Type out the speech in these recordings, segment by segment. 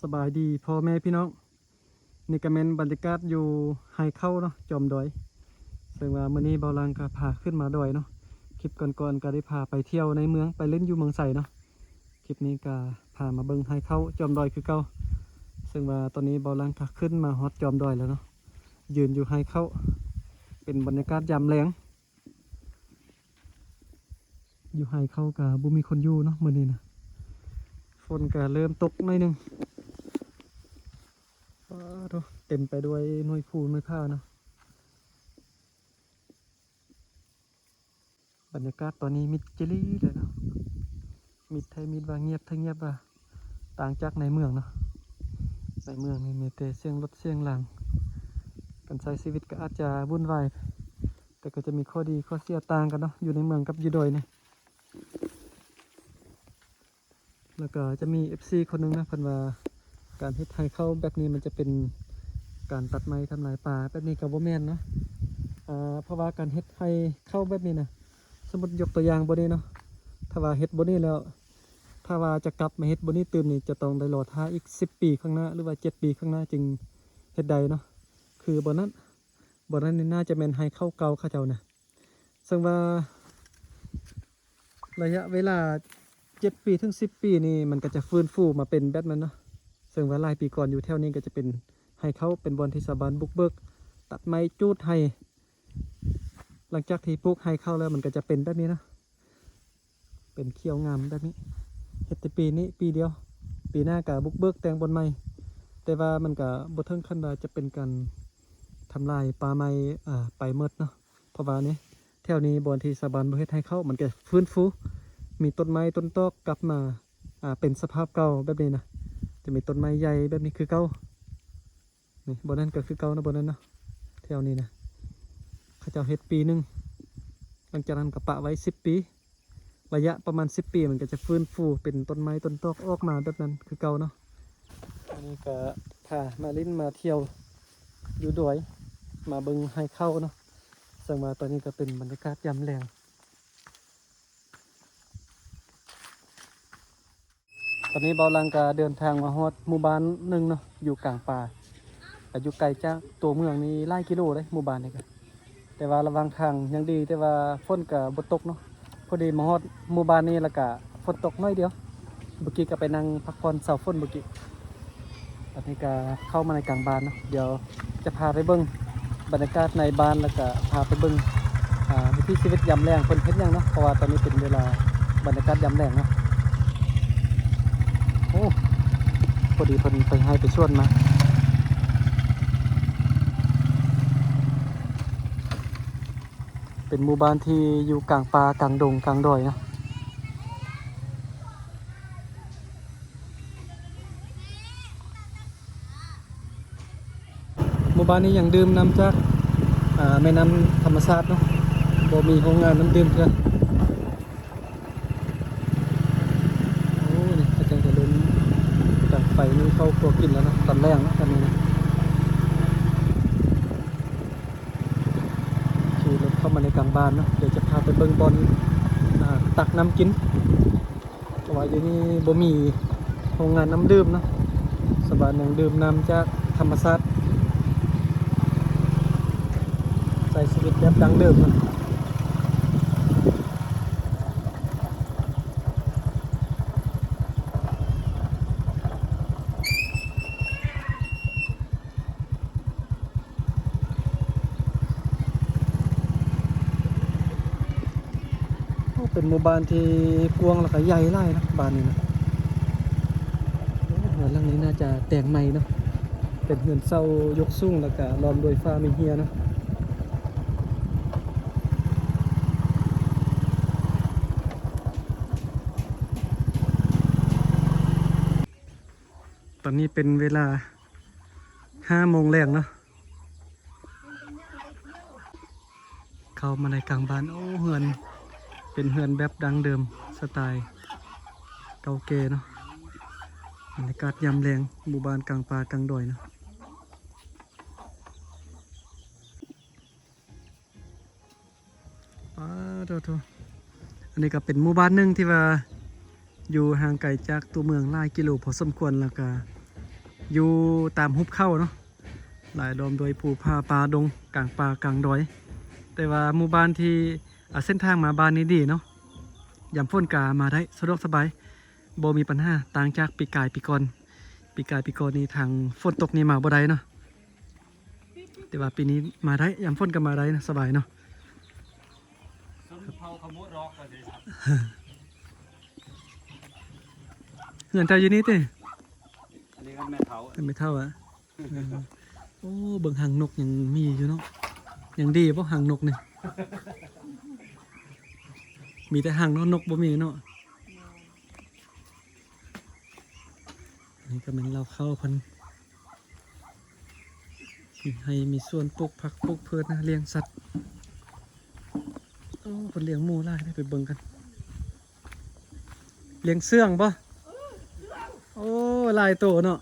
ສະບາຍດີພໍ່ແມ່ພີ່ນ້ອງ, ນີ້ກະແມ່ນບັນຍາກາດຢູ່ໄຮ່ເຂົ້າເນາະ ຈອມດອຍ. ເຊິ່ງວ່າມື້ນີ້ເບົາຫຼັງກະພາຂຶ້ນມາດອຍເນາະ, ຄລິບກ່ອນໆກະໄດ້ພາໄປທ່ຽວໃນເມືອງ ໄປຫຼິ້ນຢູ່ເມືອງໄຊເນາະ. ຄລິບນີ້ກະພາມາເບິ່ງໄຮ່ເຂົ້າຈອມດອຍຄືເກົ່າ. ເຊິ່ງວ່າຕອນນີ້ເບົາຫຼັງກະຂຶ້ນມາຮອດຈອມດອຍແລ້ວເນາະ, ຢືນຢູ່ໄຮ່ເຂົ້າ ເປັນບັນຍາກາດຍາມແລງ. ຢູ່ໄຮ່ເຂົ້າກະບໍ່ມີຄົນຢູ່ເນາະມື້ນີ້ນະ, ຝົນກະເລີ່ມຕົກໜ້ອຍໜຶ່ງ. ປາໂທ້ ເຕັມໄປດ້ວຍໜ່ວຍພູໜ່ວຍຜາເນາະ. ບັນຍາກາດຕອນນີ້ມິດຈີ່ຫຼີເລີຍເນາະ, ມິດແທ້ມິດວ່າ ງຽບແທ້ງຽບວ່າ. ຕ່າງຈາກໃນເມືອງເນາະ, ໃນເມືອງນີ້ມີແຕ່ສຽງລົດສຽງລາງ, ການໃຊ້ຊີວິດກໍອາດຈະວຸ່ນວາຍ ແຕ່ກໍຈະມີຂໍ້ດີຂໍ້ເສຍຕ່າງກັນເນາະ ຢູ່ໃນເມືອງກັບຢູ່ດອຍນີ້. ແລ້ວກໍຈະມີເອັຟຊີຄົນໜຶ່ງນະ ເພິ່ນວ່າການເຮັດໄຮ່ເຂົ້າແບບນີ້ມັນຈະເປັນການຕັດໄມ້ທຳລາຍປ່າ, ແບບນີ້ກໍບໍ່ແມ່ນເນາະ. ເພາະວ່າການເຮັດໄຮ່ເຂົ້າແບບນີ້ນະ ສົມມຸດຍົກຕົວຢ່າງບ່ອນນີ້ເນາະ, ຖ້າວ່າເຮັດບ່ອນນີ້ແລ້ວ ຖ້າວ່າຈະກັບມາເຮັດບ່ອນນີ້ຕື່ມນີ້ ຈະຕ້ອງໄດ້ລໍຖ້າອີກສິບປີຂ້າງໜ້າ ຫຼືວ່າເຈັດປີຂ້າງໜ້າຈຶ່ງເຮັດໄດ້ເນາະ. ຄືບ່ອນນັ້ນ ບ່ອນນັ້ນນີ້ໜ້າຈະແມ່ນໄຮ່ເຂົ້າເກົ່າເຂົາເຈົ້ານະ. ເຊິ່ງວ່າໄລຍະເວລາເຈັດປີເຖິງສິບປີນີ້ ມັນກໍຈະຟື້ນຟູມາເປັນແບບນັ້ນເນາະ. ເຊິ່ງວ່າຫຼາຍປີກ່ອນຢູ່ແຖວນີ້ກໍຈະເປັນໄຮ່ເຂົ້າ ເປັນບ່ອນທີ່ຊາວບ້ານບຸກເບີກຕັດໄມ້ຈູດໄຮ່. ຫຼັງຈາກທີ່ປູກໄຮ່ເຂົ້າແລ້ວ ມັນກໍຈະເປັນແບບນີ້ເນາະ, ເປັນຂຽວງາມແບບນີ້. ເຮັດແຕ່ປີນີ້ປີດຽວ, ປີໜ້າກໍບຸກເບີກແຕ່ງບ່ອນໃໝ່, ແຕ່ວ່າມັນກໍບໍ່ເຖິງຂັ້ນວ່າຈະເປັນການທຳລາຍປ່າໄມ້ ອາ ໄປໝົດເນາະ. ເພາະວ່ານີ້ ແຖວນີ້ບ່ອນທີ່ຊາວບ້ານບໍ່ເຮັດໄຮ່ເຂົ້າ ມັນກໍຟື້ນຟູ ມີຕົ້ນໄມ້ຕົ້ນຕອກກັບມາ ອາ ເປັນສະພາບເກົ່າແບບນີ້ນະ. ຈະມີຕົ້ນໄມ້ໃຫຍ່ແບບນີ້ຄືເກົ່າ. ນີ້ ບ່ອນນັ້ນກໍຄືເກົ່າເນາະ, ບ່ອນນັ້ນເນາະ, ແຖວນີ້ນະ ເຂົາເຈົ້າເຮັດປີໜຶ່ງ ຫຼັງຈາກນັ້ນກໍປະໄວ້ສິບປີ. ໄລຍະປະມານສິບປີ ມັນກໍຈະຟື້ນຟູເປັນຕົ້ນໄມ້ຕົ້ນຕອກອອກມາແບບນັ້ນຄືເກົ່າເນາະ. ອັນນີ້ກໍພາມາຫຼິ້ນມາທ່ຽວຢູ່ດອຍ ມາເບິ່ງໄຮ່ເຂົ້າເນາະ. ເຊິ່ງວ່າຕອນນີ້ກໍເປັນບັນຍາກາດຍາມແລງ. ຕອນນີ້ເບົາຫຼັງກໍເດີນທາງມາຮອດໝູ່ບ້ານໜຶ່ງເນາະ ຢູ່ກາງປ່າ, ກໍຢູ່ໄກຈາກຕົວເມືອງນີ້ຫຼາຍກິໂລເດ້ ໝູ່ບ້ານນີ້ກໍ. ແຕ່ວ່າລະຫວ່າງທາງຍັງດີ ແຕ່ວ່າຝົນກໍບໍ່ຕົກເນາະ. ພໍດີມາຮອດໝູ່ບ້ານນີ້ ແລ້ວກໍຝົນຕົກໜ້ອຍດຽວ. ເມື່ອກີ້ກໍໄປນັ່ງພັກຜ່ອນເຊົາຝົນເມື່ອກີ້. ອັນນີ້ກໍເຂົ້າມາໃນກາງບ້ານເນາະ, ດຽວຈະພາໄປເບິ່ງບັນຍາກາດໃນບ້ານ ແລ້ວກໍພາໄປເບິ່ງ ອາ ວິຖີຊີວິດຍາມແລງເພິ່ນເຮັດຫຍັງເນາະ, ເພາະວ່າຕອນນີ້ເປັນເວລາບັນຍາກາດຍາມແລງເນາະ. ໂອ້ ພໍດີເພິ່ນໄປໄຮ່ໄປສວນມາ. ເປັນໝູ່ບ້ານທີ່ຢູ່ກາງປ່າກາງດົງກາງດອຍເນາະ. ໝູ່ບ້ານນີ້ຍັງດື່ມນ້ຳຈາກ ອາ ແມ່ນ້ຳທຳມະຊາດເນາະ, ບໍ່ມີໂຮງງານນ້ຳດື່ມເທື່ອ. ໂອ້ ນີ້ເຂົາເຈົ້າກະລົງດັງໄຟໜຶ້ງເຂົ້າຄົວກິນແລ້ວເນາະ ຕອນແລງເນາະ ຕອນນີ້ນະ. ຂີ່ລົດເຂົ້າມາໃນກາງບ້ານເນາະ, ດຽວຈະພາໄປເບິ່ງບ່ອນ ອາ ຕັກນ້ຳກິນ. ເພາະວ່າຢູ່ນີ້ບໍ່ມີໂຮງງານນ້ຳດື່ມເນາະ, ຊາວບ້ານຍັງດື່ມນ້ຳຈາກທຳມະຊາດ, ໃຊ້ຊີວິດແບບດັ້ງເດີມເນາະ. ໂອ້ ເປັນໝູ່ບ້ານທີ່ກວ້າງ ແລ້ວກະໃຫຍ່ຫຼາຍເນາະ ບ້ານນີ້ນະ. ໂອ້ ເຮືອນຫຼັງນີ້ໜ້າຈະແຕ່ງໃໝ່ເນາະ, ເປັນເຮືອນເຊົ່າຍົກສູງ ແລ້ວກະລ້ອມດ້ວຍຝາມີເຮຍເນາະ. ຕອນນີ້ເປັນເວລາຫ້າໂມງແລງເນາະ. ເຂົ້າມາໃນກາງບ້ານ ໂອ້ ເຮືອນ ເປັນເຮືອນແບບດັ້ງເດີມ ສະໄຕເກົ່າແກ່ເນາະ. ບັນຍາກາດຍາມແລງ ໝູ່ບ້ານກາງປ່າກາງດອຍເນາະ. ປາໂທໂທ ອັນນີ້ກໍເປັນໝູ່ບ້ານໜຶ່ງທີ່ວ່າຢູ່ຫ່າງໄກຈາກຕົວເມືອງຫຼາຍກິໂລພໍສົມຄວນ, ແລ້ວກໍ ຢູ່ຕາມຫຸບເຂົາເນາະ, ລາຍລ້ອມດ້ວຍພູຜາປ່າດົງ ກາງປ່າກາງດອຍ. ແຕ່ວ່າໝູ່ບ້ານທີ່ ອາ ເສັ້ນທາງມາບ້ານນີ້ດີເນາະ, ຍາມຝົນກະມາໄດ້ສະດວກສະບາຍ ບໍ່ມີປັນຫາ ຕ່າງຈາກປີກາຍປີກ່ອນ. ປີກາຍປີກ່ອນນີ້ທາງຝົນຕົກນີ້ມາບໍ່ໄດ້ເນາະ, ແຕ່ວ່າປີນີ້ມາໄດ້ ຍາມຝົນກະມາໄດ້ນະ ສະບາຍເນາະ. ຊົນເຜົ່າຂະໂມດຣອກວ່າຊິ ເຮືອນເຈົ້າຢູ່ນີ້ຕິ? ອັນນີ້ເຮືອນແມ່ເຖົ້າ ເຮືອນແມ່ເຖົ້າອະ. ເອີ ໂອ້ ເບິ່ງຮັງນົກຍັງມີຢູ່ເນາະ, ຍັງດີບໍ່ຮັງນົກນີ້? ມີແຕ່ຮັງເນາະ ນົກບໍ່ມີເນາະ. ອັນນີ້ກະແມ່ນເລົ້າເຂົ້າເພິ່ນ ມີໄຮ່ມີສວນ ປູກຜັກປູກພືດນະ ລ້ຽງສັດ. ໂອ້ ເພິ່ນລ້ຽງໝູຫຼາຍເດ້ ໄປເບິ່ງກັນ. ລ້ຽງເຊື່ອງບໍ່? ໂອ້ ຫຼາຍໂຕເນາະ.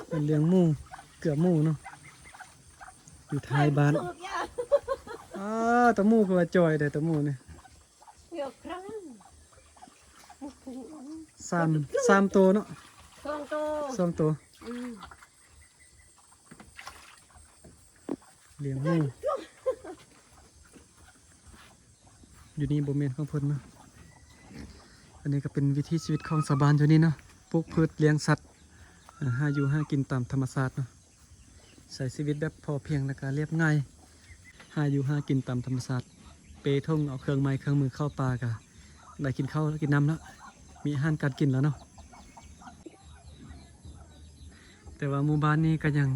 ເພິ່ນລ້ຽງໝູ ເກືອໝູເນາະ ຢູ່ທ້າຍບ້ານ. ອ້າ ຕາໝູຄືວ່າຈ່ອຍແທ້ ຕາໝູນີ້. ສາມ ສາມໂຕເນາະ ສອງໂຕ ສອງໂຕ. ອືມ ລ້ຽງໝູ ຢູ່ນີ້ບໍ່ແມ່ນຂອງເພິ່ນເນາະ. ອັນນີ້ກະເປັນວິຖີຊີວິດຂອງຊາວບ້ານຢູ່ນີ້ເນາະ, ປູກພືດ ລ້ຽງສັດ ຫາຢູ່ຫາກິນຕາມທຳມະຊາດເນາະ. ໃຊ້ຊີວິດແບບພໍພຽງ ແລະກະລຽບງ່າຍ ຫາຢູ່ຫາກິນຕາມທຳມະຊາດ, ເປຖົງເອົາເຄື່ອງໄມ້ເຄື່ອງມືເຂົ້າປ່າ ກະໄດ້ກິນເຂົ້າກິນນ້ຳລະ ມີອາຫານການກິນລະເນາະ. ແຕ່ວ່າໝູ່ບ້ານນີ້ກະຍັງ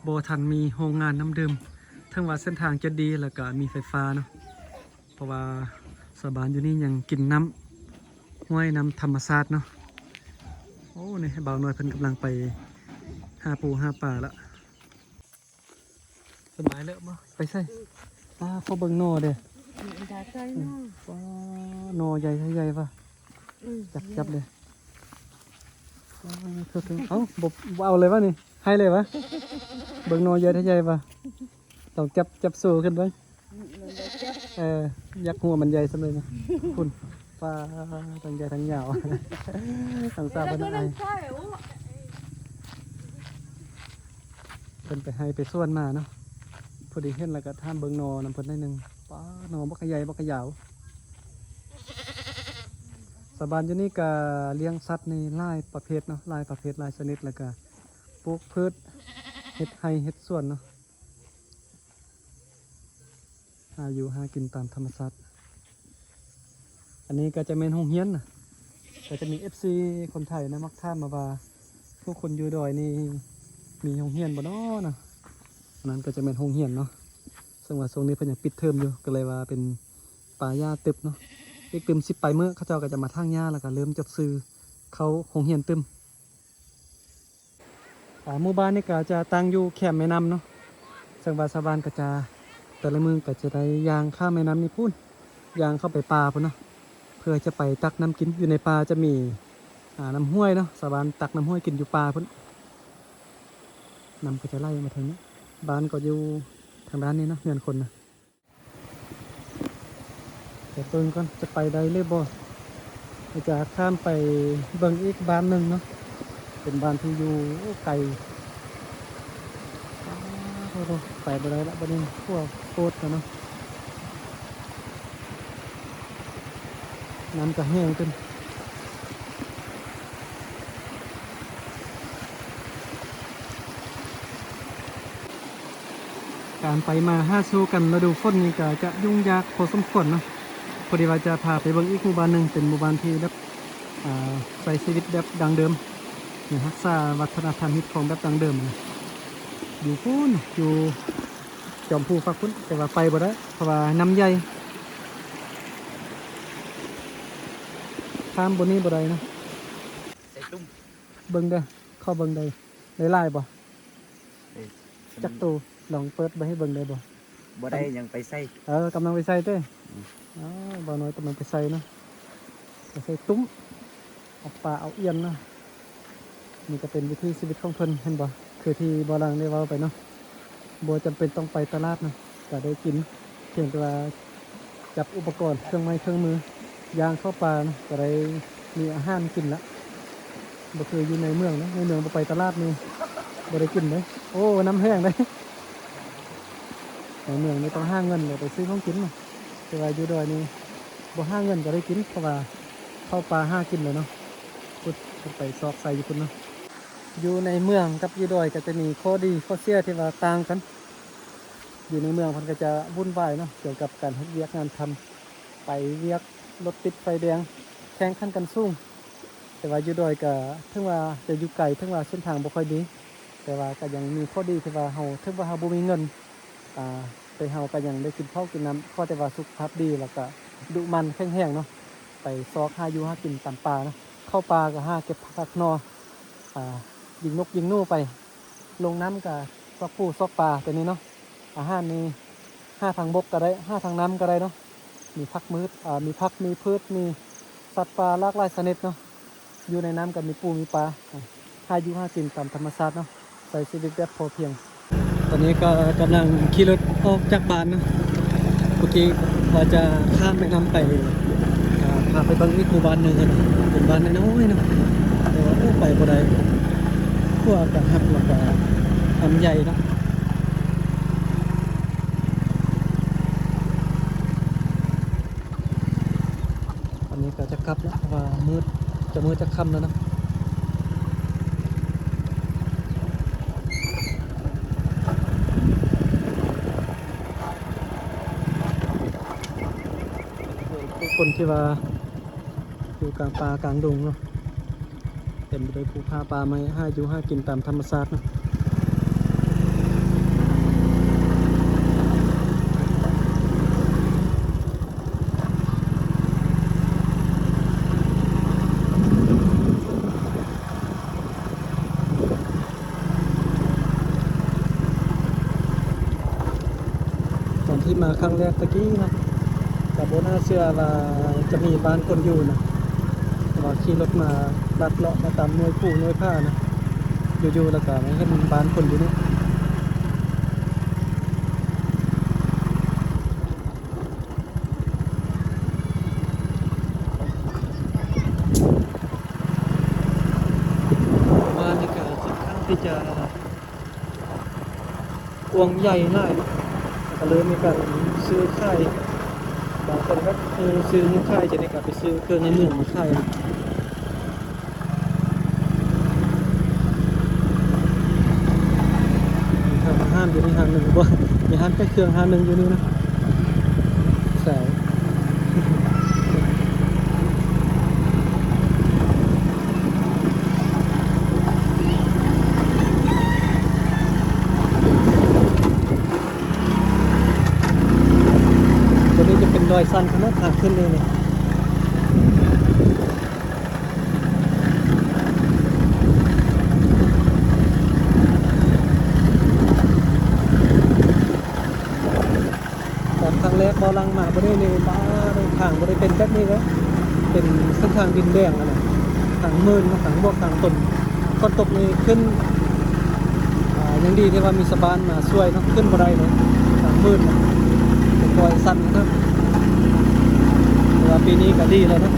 ບໍ່ທັນມີໂຮງງານນ້ຳດື່ມ, ເຖິງວ່າເສັ້ນທາງຈະດີ ແລະກະມີໄຟຟ້າເນາະ. ເພາະວ່າຊາວບ້ານຢູ່ນີ້ຍັງກິນນ້ຳຫ້ວຍ ນ້ຳທຳມະຊາດເນາະ. ໂອ້ ນີ້ບ່າວນ້ອຍເພິ່ນກຳລັງໄປຫາປູຫາປາລະ. ສະບາຍເລີຍບໍ່? ໄປໃສ? ອືມ ອ້າ ຂໍເບິ່ງໜໍ່ເດ້. ອືມ ໜໍ່ໃຫຍ່ແທ້ໃຫຍ່ຫວະ. ອືມ ຈັບ ຈັບເດ້. ເອົາ ບໍ່ ບໍ່ເອົາເລີຍຫວະນີ້? ໃຫ້ເລີຍຫວະ? ເບິ່ງໜໍ່ໃຫຍ່ແທ້ໃຫຍ່ຫວະ? ລອງຈັບ ຈັບໂຊຂຶ້ນເບິ່ງ. ອືມ ເອີ ຢາກຮູ້ວ່າມັນໃຫຍ່ສ່ຳໃດນະ. ພຸ້ນ ປ້າ ທັງໃຫຍ່ທັງຍາວ ທັງສາວເພິ່ນອາຍ. ເພິ່ນໄປໄຮ່ໄປສວນມາເນາະ, ພໍດີເຫັນແລ້ວກະຖາມເບິ່ງໜໍ່ນຳເພິ່ນໜ້ອຍໜຶ່ງ. ປ້າ ໜໍ່ບັກໃຫຍ່ບັກຍາວ. ຊາວບ້ານຢູ່ນີ້ກະລ້ຽງສັດນີ້ຫຼາຍປະເພດເນາະ, ຫຼາຍປະເພດ ຫຼາຍຊະນິດ, ແລ້ວກະປູກພືດ ເຮັດໄຮ່ເຮັດສວນເນາະ. ຫາຢູ່ຫາກິນຕາມທຳມະຊາດ. ອັນນີ້ກະຈະແມ່ນໂຮງຮຽນນະ, ກະຈະມີເອັຟຊີຄົນໄທນະ ມັກຖາມມາວ່າ ພວກຄົນຢູ່ດອຍນີ້ມີໂຮງຮຽນບໍ່ນໍນະ. ອັນນັ້ນກະຈະແມ່ນໂຮງຮຽນເນາະ, ເຊິ່ງວ່າຊ່ວງນີ້ເພິ່ນຍັງປິດເທີມຢູ່ ກະເລີຍວ່າເປັນປ່າຫຍ້າຕຶບເນາະ. ອີກຕື່ມສິບປາຍມື້ ເຂົາເຈົ້າກະຈະມາຖາງຫຍ້າ ແລ້ວກະເລີ່ມຈົດຊື່ເຂົ້າໂຮງຮຽນຕື່ມ. ອ່າ ໝູ່ບ້ານນີ້ກະຈະຕັ້ງຢູ່ແຄມແມ່ນ້ຳເນາະ, ເຊິ່ງວ່າຊາວບ້ານກະຈະ ແຕ່ລະມື້ກະຈະໄດ້ຍ່າງຂ້າມແມ່ນ້ຳນີ້ພຸ້ນ ຍ່າງເຂົ້າໄປປ່າພຸ້ນເນາະ ເພື່ອຈະໄປຕັກນ້ຳກິນ. ຢູ່ໃນປ່າຈະມີ ອ່າ ນ້ຳຫ້ວຍເນາະ, ຊາວບ້ານຕັກນ້ຳຫ້ວຍກິນຢູ່ປ່າພຸ້ນ. ນ້ຳກະຈະໄຫຼມາທາງນີ້, ບ້ານກະຢູ່ທາງດ້ານນີ້ເນາະ ເຮືອນຄົນນະ. ໄປເບິ່ງກ່ອນ ຈະໄປໄດ້ຫຼືບໍ່. ດຽວຈະຂ້າມໄປເບິ່ງອີກບ້ານໜຶ່ງເນາະ, ເປັນບ້ານທີ່ຢູ່ ໂອ້ ໄກ. ອ້າ ໂທ້ ໄປບໍ່ໄດ້ລະ ບາດນີ້ ຂົວໂພດແລ້ວເນາະ. ນ້ຳກະແຮງຂຶ້ນ. ການໄປມາຫາສູ່ກັນລະດູຝົນນີ້ກະຈະຫຍຸ້ງຍາກພໍສົມຄວນເນາະ, ພໍດີວ່າຈະພາໄປເບິ່ງອີກໝູ່ບ້ານໜຶ່ງ ເປັນໝູ່ບ້ານທີ່ແບບ ອ່າ ໃຊ້ຊີວິດແບບດັ້ງເດີມ ຍັງຮັກສາວັດທະນະທຳຮີດຄອງແບບດັ້ງເດີມນະ. ຢູ່ພຸ້ນ ຢູ່ ຈອມພູຟາກພຸ້ນ ແຕ່ວ່າໄປບໍ່ໄດ້ ເພາະວ່ານ້ຳໃຫຍ່ ຂ້າມບ່ອນນີ້ບໍ່ໄດ້ນະ. ໃສ່ຕຸ້ມ ເບິ່ງເດີ້ ຂໍເບິ່ງໄດ້ ໄດ້ຫຼາຍບໍ່? ເອີ ຈັກໂຕ ລອງເປີດໄປໃຫ້ເບິ່ງໄດ້ບໍ່? ບໍ່ໄດ້ ຍັງໄປໃສ່ ເອີ ກຳລັງໄປໃສ່ເດ້. ອືມ ອໍ ບ່າວນ້ອຍກຳລັງໄປໃສ່ເນາະ ໄປໃສ່ຕຸ້ມ ເອົາປາເອົາອຽນເນາະ. ນີ້ກະເປັນວິຖີຊີວິດຂອງເພິ່ນ ເຫັນບໍ່ ຄືທີ່ບ່າວຫຼັງໄດ້ເວົ້າໄປເນາະ, ບໍ່ຈຳເປັນຕ້ອງໄປຕະຫຼາດເນາະ ກະໄດ້ກິນ ພຽງແຕ່ວ່າຈັບອຸປະກອນເຄື່ອງໄມ້ເຄື່ອງມື ຍ່າງເຂົ້າປ່າເນາະ ກະໄດ້ມີອາຫານກິນລະ. ບໍ່ຄືຢູ່ໃນເມືອງເດ້. ໃນເມືອງບໍ່ໄປຕະຫຼາດນີ້ບໍ່ໄດ້ກິນເດ້. ໂອ້ ນ້ຳແຫ້ງເດ້. ໃນເມືອງນີ້ຕ້ອງຫາເງິນແລ້ວໄປຊື້ຂອງກິນເນາະ, ແຕ່ວ່າຢູ່ດອຍນີ້ບໍ່ຫາເງິນກໍໄດ້ກິນ ເພາະວ່າເຂົ້າປ່າຫາກິນແລ້ວເນາະ. ພຸ້ນ ເພິ່ນໄປຊອກໃສ່ຢູ່ພຸ້ນເນາະ. ຢູ່ໃນເມືອງກັບຢູ່ດອຍກໍຈະມີຂໍ້ດີຂໍ້ເສຍທີ່ວ່າຕ່າງກັນ. ຢູ່ໃນເມືອງເພິ່ນກໍຈະວຸ່ນວາຍເນາະ ກ່ຽວກັບການເຮັດວຽກງານທຳ, ໄປວຽກ ລົດຕິດໄຟແດງ ແຂ່ງຂັນກັນສູງ. ແຕ່ວ່າຢູ່ດອຍກໍເຖິງວ່າຈະຢູ່ໄກ ເຖິງວ່າເສັ້ນທາງບໍ່ຄ່ອຍດີ ແຕ່ວ່າກໍຍັງມີຂໍ້ດີທີ່ວ່າເຮົາ ເຖິງວ່າເຮົາບໍ່ມີເງິນ ອາ ແຕ່ເຮົາກໍຍັງໄດ້ກິນເຂົ້າກິນນ້ຳ ຂໍແຕ່ວ່າສຸຂະພາບດີ ແລ້ວກໍດຸໝັ່ນແຂງແຮງເນາະ. ໄປຊອກຫາຢູ່ຫາກິນຕາມປ່າເນາະ, ເຂົ້າປ່າກໍຫາເກັບຜັກຫາໜໍ່ ອາ ຍິງນົກຍິງໜູໄປ. ລົງນ້ຳກະຊອກປູຊອກປາ ແຕ່ນີ້ເນາະ. ອາຫານນີ້ຫາທາງບົກກໍໄດ້ ຫາທາງນ້ຳກໍໄດ້ເນາະ. ມີຜັກພືດ ອາ ມີຜັກ ມີພືດ ມີສັດປ່າຫຼາກຫຼາຍຊະນິດເນາະ. ຢູ່ໃນນ້ຳກໍມີປູມີປາ ຫາຢູ່ຫາກິນຕາມທຳມະຊາດເນາະ, ໃຊ້ຊີວິດແບບພໍພຽງ. ຕອນນີ້ກໍກຳລັງຂີ່ລົດອອກຈາກບ້ານເນາະ. ເມື່ອກີ້ວ່າຈະຂ້າມແມ່ນ້ຳໄປ ອ່າ ພາໄປເບິ່ງອີກໝູ່ບ້ານໜຶ່ງຫັ້ນນະ, ເປັນບ້ານນ້ອຍໆເນາະ ແຕ່ວ່າ ໂອ້ ໄປບໍ່ໄດ້ ຂົວກໍຫັກ ແລ້ວກໍທຳໃຫຍ່ເນາະ. ອັນນີ້ກໍຈະກັບແລ້ວ ເພາະວ່າມືດ ຈະມືດຈະຄ່ຳແລ້ວເນາະ. ຜູ້ຄົນທີ່ວ່າຢູ່ກາງປ່າກາງດົງເນາະ, ເຕັມໄປດ້ວຍພູຜາປ່າໄມ້ ຫາຢູ່ຫາກິນຕາມທຳມະຊາດເນາະ. ຕອນທີ່ມາຄັ້ງແລກຕະກີ້ເນາະ ກໍບໍ່ໜ້າເຊື່ອວ່າຈະມີບ້ານຄົນຢູ່ນະ, ເພາະວ່າຂີ່ລົດມາລັດເລາະມາຕາມໜ່ວຍພູໜ່ວຍຜານະ, ຢູ່ໆແລ້ວກໍມາເຫັນບ້ານຄົນຢູ່ນີ້. ບ້ານນີ້ກໍຂ້ອນຂ້າງທີ່ຈະກວ້າງໃຫຍ່ຫຼາຍເນາະ, ກໍເລີຍມີການຊື້ຂາຍ, ບາງຄົນກໍ ເອີ ຊື້ຂາຍ ຈາກນີ້ກໍໄປຊື້ເຄື່ອງໃນເມືອງມາຂາຍ. ມີຮ້ານອາຫານຢູ່ນີ້ຮ້ານໜຶ່ງບໍ່? ມີຮ້ານຂາຍເຄື່ອງຮ້ານໜຶ່ງຢູ່ນີ້ນະ. ສາວ ຕົວນີ້ຈະເປັນດອຍຊັນຂະໜາດ ທາງຂຶ້ນນີ້ນີ້. ຕອນຄັ້ງແລກເບົາະຫຼັງມາບໍ່ໄດ້ນີ້ ປາດ ທາງບໍ່ໄດ້ເປັນແບບນີ້ເດ້, ເປັນເສັ້ນທາງດິນແດງຫັ້ນນະ, ທາງໝື່ນ ທາງບວກ ທາງຕົນ. ຝົນຕົກນີ້ຂຶ້ນ ອາ ຍັງດີທີ່ວ່າມີຊາວບ້ານມາຊ່ວຍເນາະ, ຂຶ້ນບໍ່ໄດ້ເລີຍ ທາງໝື່ນນະ, ເປັນດອຍຊັນເນາະ. ແຕ່ວ່າປີນີ້ກໍດີແລ້ວເນາະ,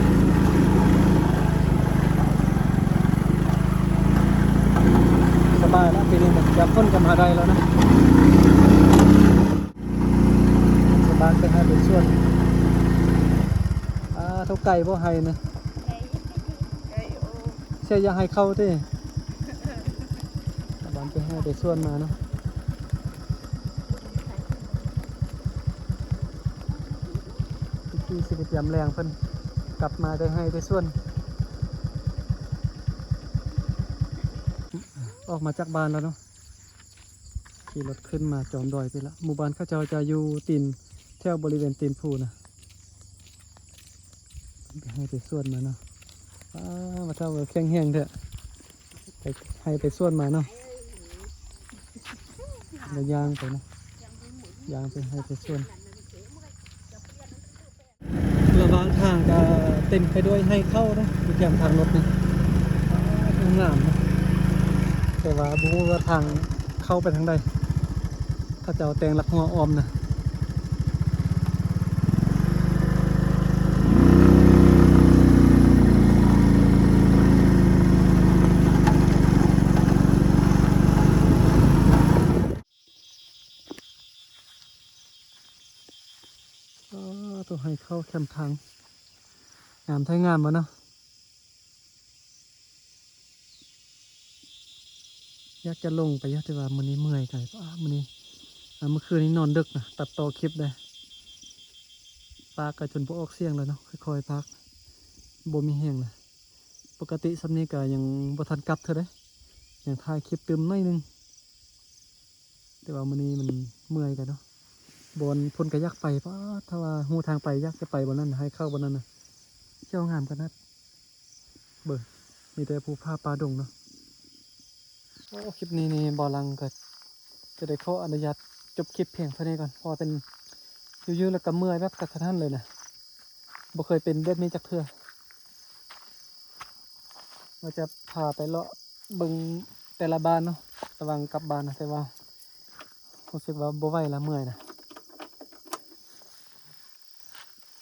ສະບາຍແລ້ວ ປີນີ້ນະ, ຢ່າຝົນກໍມາໄດ້ແລ້ວນະ. ຊາວບ້ານໄປໄຮ່ໄປສວນ. ອາ ເທົ່າໄກບໍ່ໄຮ່ນະ? ໄກ ໄກ ໂອ້ ເສຍຢາກໃຫ້ເຂົ້າຕິ. ຊາວບ້ານໄປໄຮ່ໄປສວນມາເນາະ, ທີ່ຊິໄປຕຽມແລງເພິ່ນກັບມາໄດ້ໄຮ່ໄດ້ສວນ. ອອກມາຈາກບ້ານແລ້ວເນາະ. ຂີ່ລົດຂຶ້ນມາຈອມດອຍພີ້ລະ. ໝູ່ບ້ານເຂົາເຈົ້າຈະຢູ່ຕີນ ແຖວບໍລິເວນຕີນພູນະ. ໄປໄຮ່ໄປສວນມາເນາະ. ອ້າ ວ່າເຖົ້າແຂງແຮງແທ້, ໄປໄຮ່ໄປສວນມາເນາະ, ແລ້ວຍ່າງໄປນະ, ຍ່າງໄປໄຮ່ໄປສວນ. ລະຫວ່າງທາງກໍເຕັມໄປດ້ວຍໄຮ່ເຂົ້າເນາະ ຢູ່ແຄມທາງລົດນີ້. ງາມເນາະ, ແຕ່ວ່າບໍ່ຮູ້ວ່າທາງເຂົ້າໄປທາງໃດ, ເຂົາເຈົ້າແຕ່ງລັກຮົ້ວອ້ອມນະ. ໃຫ້ເຂົ້າແຄມທາງ ງາມແທ້ງາມບໍ່ເນາະ. ຢາກຈະລົງໄປຢູ່ ແຕ່ວ່າມື້ນີ້ເມື່ອຍກາຍ ອ້າ ມື້ນີ້ ອ່າ ມື້ຄືນນີ້ນອນດຶກນະ ຕັດຕໍ່ຄລິບໄດ້ ປາກກະຈົນບໍ່ອອກສຽງແລ້ວເນາະ ຄ່ອຍໆ ປາກ ບໍ່ມີແຮງແລ້ວ. ປົກກະຕິຊ່ຳນີ້ກະຍັງບໍ່ທັນກັບເທື່ອເດ້ ຍັງຖ່າຍຄລິບຕື່ມໜ້ອຍໜຶ່ງ ແຕ່ວ່າມື້ນີ້ມັນເມື່ອຍກັນເນາະ. ບ່ອນພຸ້ນກະຢາກໄປ ປາດ ຖ້າວ່າຮູ້ທາງໄປ ຢາກຈະໄປບ່ອນນັ້ນ ໃຫ້ເຂົ້າບ່ອນນັ້ນນະ ຂຽວງາມຂະໜາດ ເບິ່ງ ມີແຕ່ພູຜາປ່າດົງເນາະ. ໂອ້ ຄລິບນີ້ນີ້ ບ່າວຫຼັງກະຈະໄດ້ຂໍອະນຸຍາດຈົບຄລິບພຽງເທົ່ານີ້ກ່ອນ ເພາະວ່າເປັນ ຢູ່ໆ ແລ້ວກະເມື່ອຍແບບກະທັນຫັນເລີຍນະ ບໍ່ເຄີຍເປັນແບບນີ້ຈັກເທື່ອ. ວ່າຈະພາໄປເລາະເບິ່ງແຕ່ລະບ້ານເນາະ ລະຫວ່າງກັບບ້ານນະ ແຕ່ວ່າຮູ້ສຶກວ່າບໍ່ໄຫວລະ ເມື່ອຍນະ.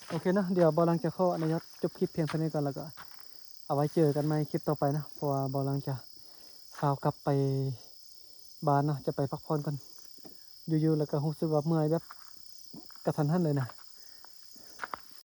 ໂອເຄເນາະ ດຽວບ່າວຫຼັງຈະຂໍອະນຸຍາດຈົບຄລິບພຽງເທົ່ານີ້ກ່ອນ ແລ້ວກໍເອົາໄວ້ເຈີກັນໃໝ່ຄລິບຕໍ່ໄປເນາະ ເພາະວ່າບ່າວຫຼັງຈະຟ້າວກັບໄປບ້ານເນາະ ຈະໄປພັກຜ່ອນກ່ອນ. ຢູ່ໆ ແລ້ວກໍຮູ້ສຶກວ່າເມື່ອຍແບບກະທັນຫັນເລີຍນະ